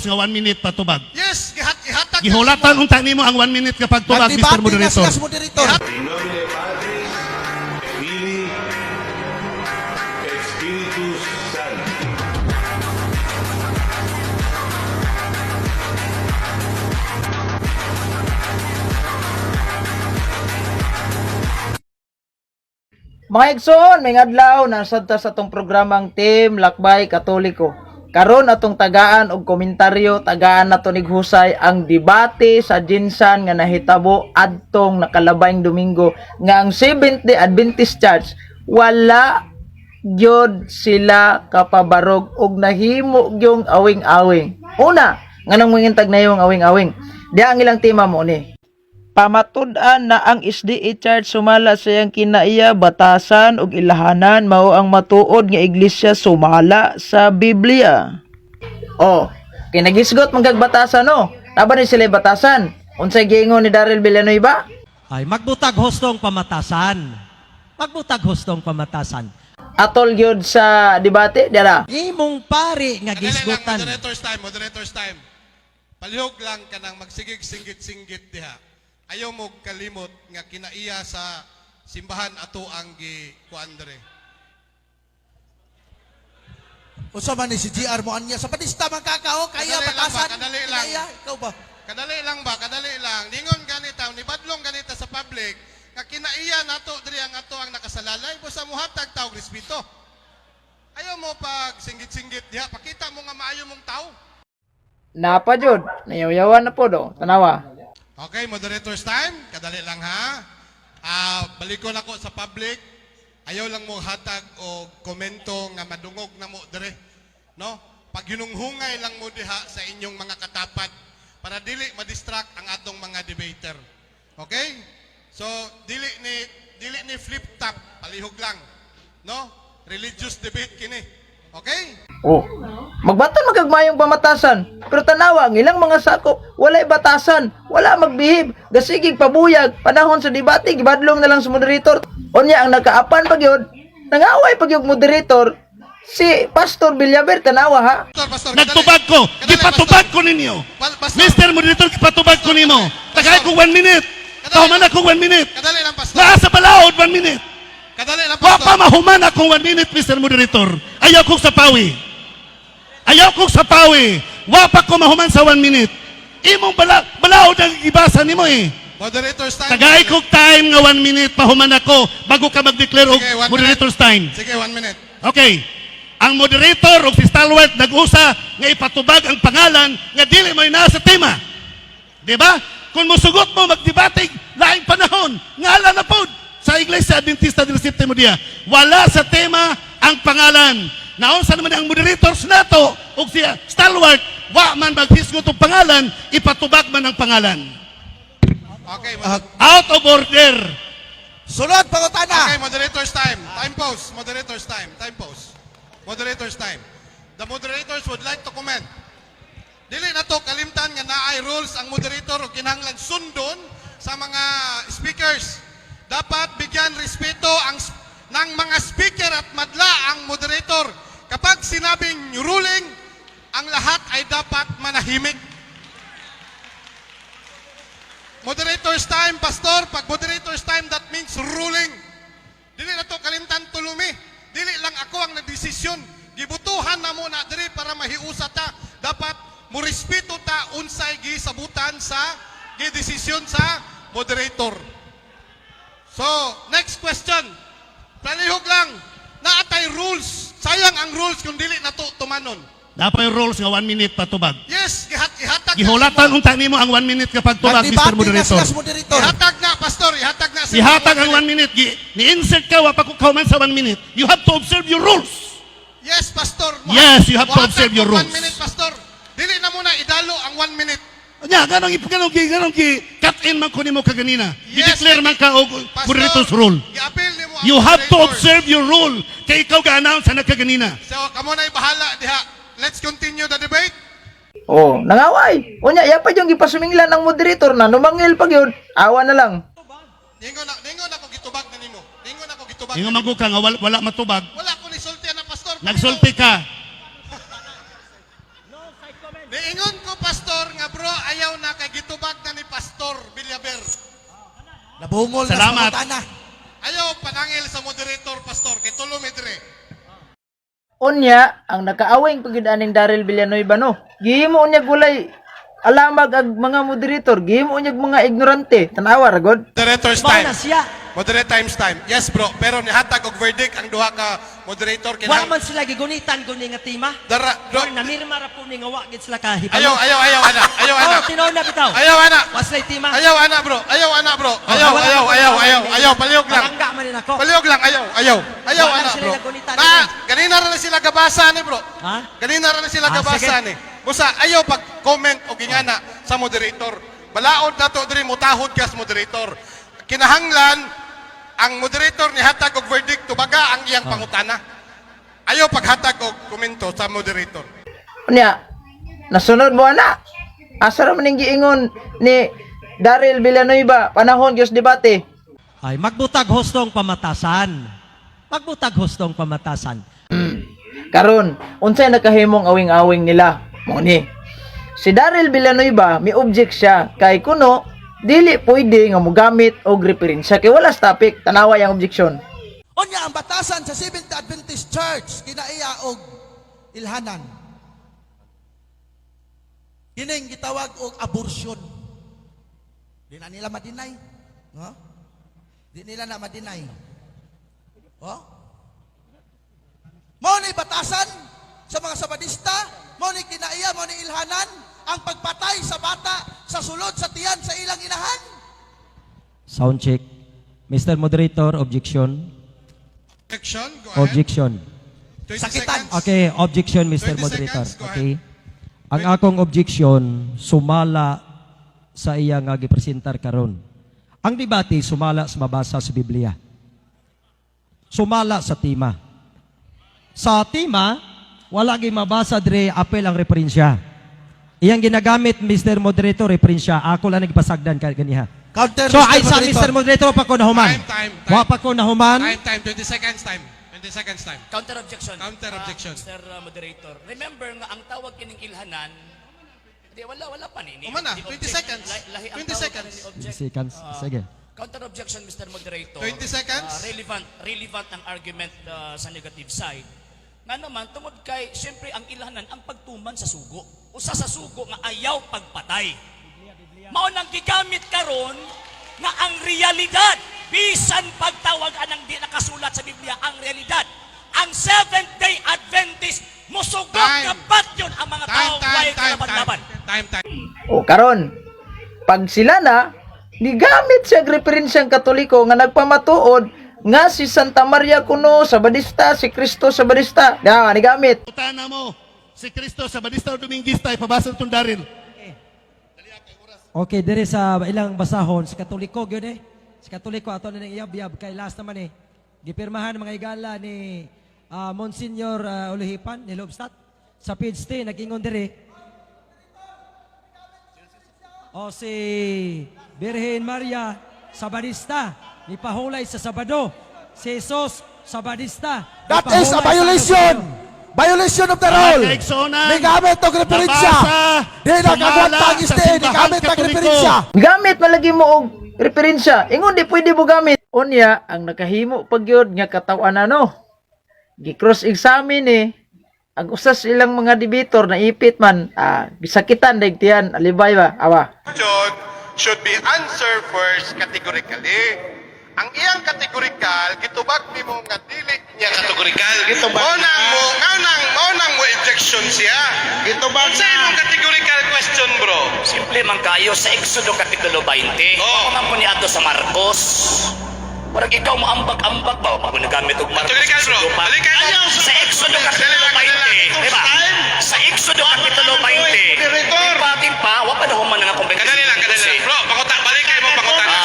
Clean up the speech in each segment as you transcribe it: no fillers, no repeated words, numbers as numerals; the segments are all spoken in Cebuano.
rules nga 1 minute patubag. Yes, ihatag na Gihulatan nimo. Unta nimo ang 1 minute nga pagtubag, Mr. Nagdebate na Moderator. sila sa moderator. In nomine Patris, Filii, et Spiritus Sancti. Mga igsoon, may adlaw nasad ta sa atong programang Team Lakbay Katoliko. Karon atong tagaan og komentaryo, tagaan nato nig husay ang debate sa GenSan nga nahitabo adtong nakalabayng Domingo nga ang Seventh Day Adventist Church wala gyud sila kapabarog og nahimo gyung awing-awing. Una, nganong mangintag na yung awing-awing? Diha ang ilang tema mo ni. Pamatud-an na ang SDA Church sumala sa iyang kinaiya, batasan ug ilahanan mao ang matuod nga iglesia sumala sa Biblia. Oh, kay nagisgot man kag batasan, no. Taba ni sila batasan. Unsay giingon ni Daryl Villanueva? Ay, magbutag hustong pamatasan. Magbutag hustong pamatasan. Atol gyud sa debate dira. Imong pari nga Kadali lang, gisgutan. moderator's time, moderator's time. Palihog lang kanang magsigig singgit-singgit diha. Ayaw mo kalimot nga kinaiya sa simbahan ato ang gi kuan dere. Unsa man ni si GR mo anya sa patista man kakao kaya Kadali lang ba, batasan. kadali lang. Kinaiya, ikaw ba? Kadali lang ba? Kadali lang. Ningon ganita, nibadlong ganita sa public nga kinaiya nato diri ang ato ang nakasalalay busa muhatag tawg respeto. Ayaw mo pag singgit-singgit diha, pakita mo nga maayo mong tao. Napa jud, nayaw-yawan na po do. Tanawa. Okay, moderator's time. Kadali lang ha. Ah, balikon ako sa public. Ayaw lang mo hatag o komento nga madungog na mo dere. No? Pag hinunghungay lang mo diha sa inyong mga katapat para dili ma-distract ang atong mga debater. Okay? So, dili ni flip top, palihog lang. No? Religious debate kini. Okay? Oh. Magbaton magagmayong pamatasan. Pero tanawa ang ilang mga sakop, walay batasan, wala magbihib, gasigig pabuyag, panahon sa debate gibadlong na lang sa moderator. Unya ang nakaapan pag yun, nangaway pag yung moderator, si Pastor Villaver, tanawa ha. Pastor, pastor, kadali. Nagtubag ko. Kadali, Gipatubag pastor. ko ninyo. Pastor. Mr. Moderator, gipatubag ko nimo. Tagay ko 1 minute. Pahuman ako 1 minute. Kadali lang, pastor. Naa sa balaod 1 minute. Kadali lang, Wa pastor. pa mahuman akong 1 minute, Mr. Moderator. Ayaw kong sapawi. Ayaw kong sapawi. Wa pa ko mahuman sa 1 minute. Imong balaod ang gibasa nimo eh. Moderator's time. Tagay kog time nga 1 minute pahuman ako bago ka mag-declare og Sige, 1 minute. moderator's time. Sige, 1 minute. Okay. Ang moderator og si stalwart nag-usa nga ipatubag ang pangalan nga dili may naa sa tema. Di ba? Kung musugot mo magdebate laing panahon, ngala na pod sa Iglesia Adventista del Septimo Dia. Wala sa tema ang pangalan. Naunsa naman ang moderators nato og si stalwart wa man maghisgot og pangalan, ipatubag man ang pangalan. Okay, Out of order. Sunod pangutana. Okay, moderator's time. Time pause. Moderator's time. Time pause. Moderator's time. The moderators would like to comment. Dili na to kalimtan nga naay rules ang moderator o kinahanglan sundon sa mga speakers. Dapat bigyan respeto ang ng mga speaker at madla ang moderator. Kapag sinabing ruling, ang lahat ay dapat manahimik. Moderator's time, pastor. Pag moderator's time, that means ruling. Dili na to kalimtan tulumi. Dili lang ako ang nagdesisyon. Gibutuhan na mo na diri para mahiusa ta. Dapat mo respeto ta unsay gisabutan sa gidesisyon sa moderator. So, next question. Palihog lang. Naatay rules. Sayang ang rules kung dili na to tumanon. Dapat yung rules nga 1 minute patubag. Yes, ihatag na Gihulatan nimo. unta nimo ang 1 minute nga pagtubag, Mr. Nagdebate na Moderator. sila sa moderator. Ihatag na, pastor. Ihatag na. sa Ihatag ang 1 minute. Ni-insert ka, wa pa ko kauman sa 1 minute. You have to observe your rules. Yes, pastor. Yes, you have to Muhatag observe your og 1 rules. minute, pastor. Dili na muna idalo ang 1 minute. Nya, ganong gi cut in man ko nimo kaganina. Yes, I-declare man ka og Pastor, moderator's rule. Giapil nimo ang You have to moderator. observe your rule. Kay ikaw ga-announce na kaganina. So, kamo na bahala diha. Let's continue the debate. Oh, nangaway. Unya, iya pa yung gipasuminglan ng moderator na numangil pag yun. Awa na lang. Ningon ako gitubag na nimo. Ningon ako gitubag. Ingon na man nimo. ko ka nga wala matubag. Wala ko nisulti na, pastor. Nagsulti ka. Ni Niingon ko, Pastor, nga bro, ayaw na kay gitubag na ni Pastor Villaver. Nabungol na sa Salamat. pangutana. Ayaw panangil sa moderator, Pastor, kay tulo mi dire. Unya, ang nakaawing pagid aning Daryl Villanueva no. Gihimo niya gulay alamag ag mga moderator, gihimo niya mga ignorante. Tanawa ra god. Moderator's Mao time. na siya. Moderate times time. Yes, bro. Pero nihatag og verdict ang duha ka moderator Wala kinahang man sila gigunitan guni nga tema. Dara, bro. Or namirma ra po ni nga wa gid sila kahibalo. Ayaw, ayaw, ayaw, ana. Ayaw, ana. Oh, tinuod na bitaw. Ayaw, ana. Wa sila tema. Ayaw, ana, bro. Ayaw, ana, bro. Oh, Ayaw, wala ayaw, man ayaw, ko- ayaw, ayaw. Palihog lang. Palangga man din ako. Palihog lang, ayaw, ayaw. Ayaw, Wala ana, sila bro. nagunitan Na, nila. ganina ra na sila gabasa ni, bro. Ha? Ganina ra na sila Ah, gabasa sige. ni. Busa, ayaw pag-comment o gingana sa moderator. Balaod na to diri mutahod ka sa moderator. Kinahanglan ang moderator ni hatag og verdict tubaga ang iyang pangutana. Ayaw paghatag og komento sa moderator. Unya, nasunod mo ana. Asa ra man ning giingon ni Daryl Villanueva panahon gyud sa debate. Ay, magbutag hustong pamatasan. Magbutag hustong pamatasan. Karon, unsay nakahimong awing-awing nila? Mo ni. Si Daryl Villanueva mi object siya kay kuno dili pwede nga mogamit og referensya kay wala sa topic, tanawa yang objection. Unya ang batasan sa Seventh Adventist Church kinaiya og ilhanan. Kining gitawag og abortion. Di na nila madinay. No? Di nila na madinay. Oh? Mao ni batasan sa mga Sabadista, mao ni kinaiya, mao ni ilhanan ang pagpatay sa bata sa sulod sa tiyan sa ilang inahan. Sound check. Mr. Moderator, objection. Objection, go ahead. Objection. 20 Sakitan. seconds. Okay, objection, Mr. 20 Moderator. seconds, go Okay. Ang akong objection sumala sa iya nga gipresentar karon. Ang debate sumala sa mabasa sa Biblia. Sumala sa tema. Sa tema, wala gi mabasa dire apel ang referensya. Iyang ginagamit Mr. Moderator referensya. Ako lang nagpasagdan ganiha. Counter, So ay sa Mr. Moderator pa ko nahuman. Time, time, time. Wa pa ko nahuman. Time, time, 20 seconds time. 20 seconds time. Counter objection. Counter objection. Mr. Moderator. Remember nga ang tawag kining ilhanan, di wala wala pa ni. Umana, ni 20 object. seconds. Lahi ang 20 tawag seconds. ani ni object. 20 seconds. Sige. Counter objection, Mr. Moderator. 20 seconds. Relevant relevant ang argument sa negative side. Nga naman tungod kay syempre ang ilhanan ang pagtuman sa sugo. Usa sa sugo nga ayaw pagpatay. Mao nang gigamit karon nga ang realidad bisan pagtawag anang di nakasulat sa Biblia ang realidad. Ang Seventh Day Adventist musugot Time. nga batyon ang mga Time, tao time, way time, time. kalaban-laban. Time, time. O karon, pag sila na gigamit siya og referensyang Katoliko nga nagpamatuod nga si Santa Maria kuno Sabadista, si Kristo Sabadista. Na nigamit. Pangutana mo si Kristo sa Badista o Dominguista ipabasa itong Daryl. Okay, dire sa ilang basahon sa Katoliko gyud eh. Sa Katoliko ato na ning iyab-yab kay last naman eh. Gipirmahan mga igala ni Monsignor Ulihipan ni Lobstat sa page 10 nag-ingon dire. O si Birhen Maria Sabadista ni pahulay sa Sabado. Si Jesus Sabadista. That is a nipahulay sa violation. Violation of the rule. Mga kaigsuonan, Nigamit og referensya. nabasa, Di nakaguwanta ang sumala sa SDA, simbahan nigamit ang Katoliko. referensya. Gamit malagi mo og referensya. Ingon di pwede mo gamit. Unya, ang nakahimo pagyud nga katawan ano. Gi-cross examine eh. Ang usas ilang mga debater na ipit man, gisakitan daig tiyan, alibay ba? Awa. Question should be answered first categorically. Ang iyang categorical, gitubag nimo nga dili niya categorical. Gitubag Mo nang na. mo, nga nang mo nang mo objection siya. Gitubag Sa na. imong categorical question, bro. Simple man kayo sa Exodo Kapitulo 20. Oh. Ako man po ni ato sa Marcos. Murag ikaw mo ambag-ambag ba pag nagamit og Marcos. Categorical, bro. Exodo pa. Balik kayo. Sa Exodo Dali Kapitulo lang, dali lang. 20, di ba? Sa Exodo Kapitulo 20. Moderator. Timpa, wa pa na human nga kumbinsi. Kadali lang, kadali lang. Bro, panguta, balik kayo mo pangutana.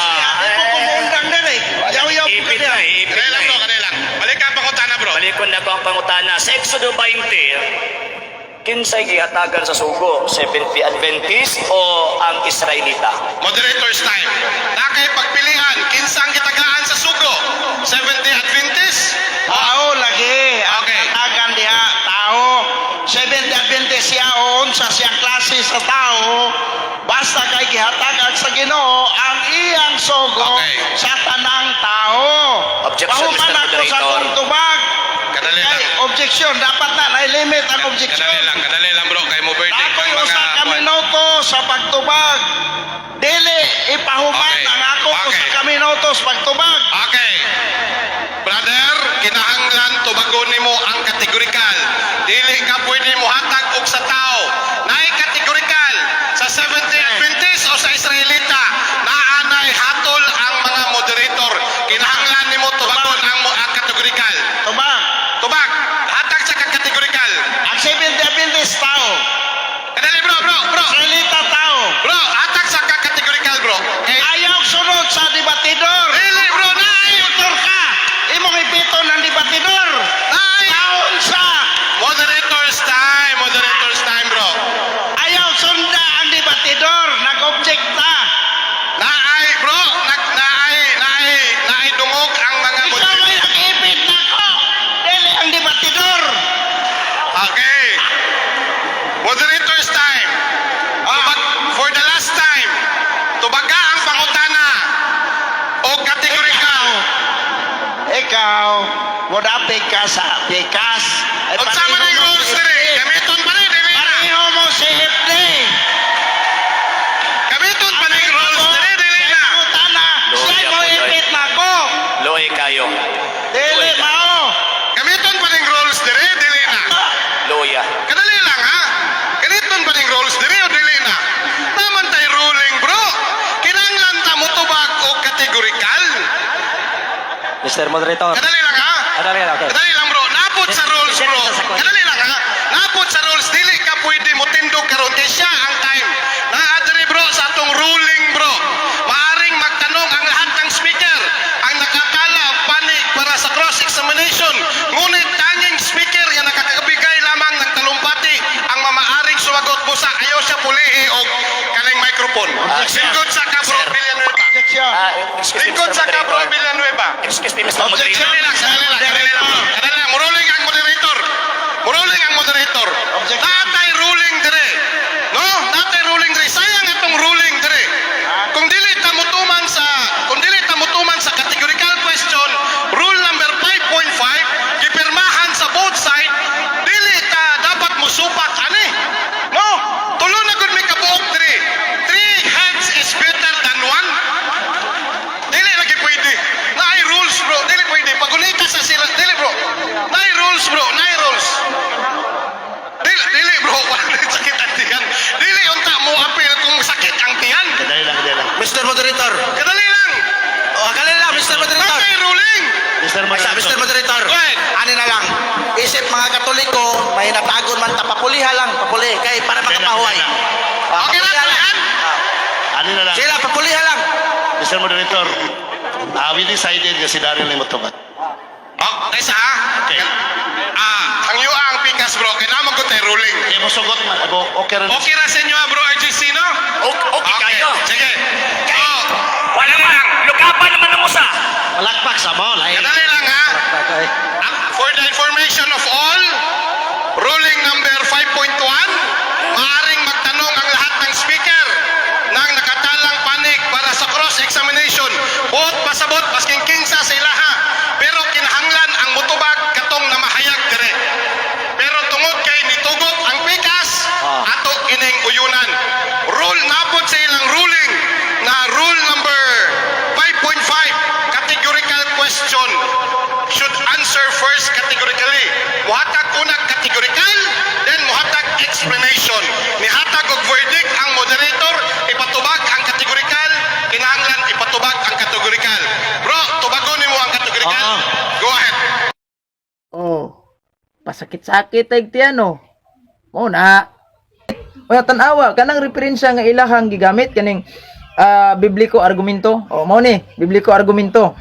Kumundang diri. Yaw-yaw Ipit na, eh, ipit Kadali na. lang, bro, eh. kadali lang. Balik ka ang pangutana, bro. Balikon na ko ang pangutana. Sa Exodo 20, kinsay gihatagan sa sugo? Seventh-day Adventist o ang Israelita? Moderator's time. Nakay pagpilian, kinsang gitagaan sa sugo? Seventh-day Adventist? Tao lagi. Okay. Ang tagan diha, tao. Seventh Adventist siya o unsa siyang klase ni sa tao basta kay gihatagan sa Ginoo ang iyang sugo sa tanang tao. Objection, Pahuman Mr. ako sa Moderator. akong tubag. Kadali Kay lang. objection, dapat na na-limit ang objection. Kadali lang bro kay mo verdict Ako'y usa ka minuto sa pagtubag. Dili ipahuman ang ako usa ka minuto sa pagtubag. Okay. Brother, kinahanglan tubagon nimo ang kategorikal. Dili ka pwede mohatag og sa tao. Naay kategorikal sa Seventh-day Adventist o sa Israelita. Naanay hatol ang mga moderator. Kinahanglan nimo tubagon ang kategorikal. Tubag. Tubag, hatag sa kategorikal. Ang Seventh-day Adventist tao. Kadali bro, bro, bro. Israelita tao. Bro, hatag sa kategorikal bro. Eh, Ayaw sunod sa debatidor. dili bro, naay Motor ka. Imong ipiton ang debatidor. naay Taon sa Moderator's time bro. Ayaw sunda ang debatidor. Nag-object ta. Naay bro, nag naay naay naay dungog ang mga Ikaw moderator. may nag-ipit na ko. Dili ang debatidor. Okay. Moderator's time. Tubag, for the last time, tubaga ang pangutana o kategorikal. Ikaw, modapig ka sa pikas. Ay, Unsa man ang pareho mo rules si diri? FD. Gamiton pa ni dili na. Pareho mo si FD. Gamiton pa ni rules diri dili na. Pangutana, siya mo ipit na ko. Luoy kayo. Dili mao. Gamiton pa ning rules diri dili na. Luya. Kadali lang ha. Gamiton pa ning rules diri o dili na. Naman tay ruling bro. Kinahanglan ta motubag og kategorikal. Mr. Moderator. Kadali lang ha. Kadali lang, okay. Kadali lang bro. Napot sa rules bro. Kadali lang ha. Napot sa rules dili ka pwede motindog karon kay siya ang time. Naa diri bro sa atong ruling bro. Maaring magtanong ang lahat ng speaker ang nakatala og panig para sa cross-examination. Ngunit tanging speaker nga nakakabigay lamang ng talumpati ang mamaaring sumagot busa ayaw siya pulihi og kaning microphone. Lingkod sa ka bro Sir. Villanueva. Objection. Ah, excuse me, Lingkod Mr. sa ka bro Moderator. Villanueva. Excuse me, Mr. Moderator. Kadali lang, kadali lang, kadali lang. Kadali lang. Muruling ang moderator. Muruling ang moderator. Objection. Natay ruling dire. No? Natay ruling dire. Sayang atong ruling dire. Kung dili ta mutuman sa categorical question, rule number 5.5, gipirmahan sa both side, dili ta dapat musupak ani. No? Tulo na gud mi kabuok dire. Three heads is better than one. Dili lagi pwede. Naay rules bro, dili pwede. Pagunita sa sila, dili bro. Naay rules bro, naay rules. Dili, dili bro, wala sakit ang tiyan. Dili unta mo apil kung sakit ang tiyan. Kadali lang, kadali lang. Mr. Moderator. Kadali lang. Oh, kadali lang, Mr. Moderator. Natay ruling. Mr. Sa Mr. Moderator. Go ahead. Ani na lang. Isip mga Katoliko, may natagon man ta papuliha lang, papuli kay para makapahuway. Ah, Okay na, papuliha lang. pulihan. Ani na lang. Sila papuliha lang. Mr. Moderator, we decided nga si Daryl ni motubag. Oh, kaysa ha? Okay. Ah, ang iyo ang pikas bro, kay naman ko tay ruling. Kaya mo sugot man. Abo, okay rin. Okay ra sa inyo ah, bro RGC no? Okay kayo. Sige. Oh, Wala man. Lugapan naman ang usa. Palakpak sa mo. Lain. kadali lang ha. For the information of all, ruling number 5.1, maaring magtanong ang lahat ng speaker ng nakatalang panig para sa cross-examination. Buot pasabot, masking kinsa sa ilaha. Pero kinahanglan ang mutubag katong namahayag dire. Pero tungod kay nitugot ang pikas, ato kining uyunan. Rule napod sa ilang ruling na rule number 5.5, categorical question should answer first categorically. Muhatag unag categorical, then muhatag explanation. Nihatag og verdict ang moderator, ipatubag ang categorical, kinahanglan ipatubag ang categorical. Bro, tubagon nimo ang categorical. Go ahead. Oh, pasakit-sakit ay tiyan oh. Mo na. Oya tan-awa kanang referensya nga ilahang gigamit kaning bibliko argumento. Oh, mao ni, bibliko argumento.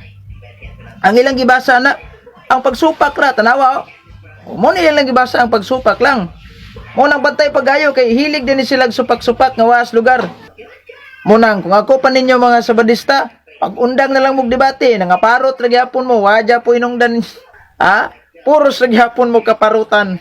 Ang ilang gibasa na ang pagsupak ra tanawa oh. Oh, mao ni ilang gibasa ang pagsupak lang. Mo nang bantay pagayo kay hilig din ni sila supak-supak nga waas lugar. Munang kung ako pa ninyo mga sabadista, pag undang na lang mong debate, nangaparot ra gyapon mo, wadya po inungdan. Ha? Puros ra gyapon mo kaparutan.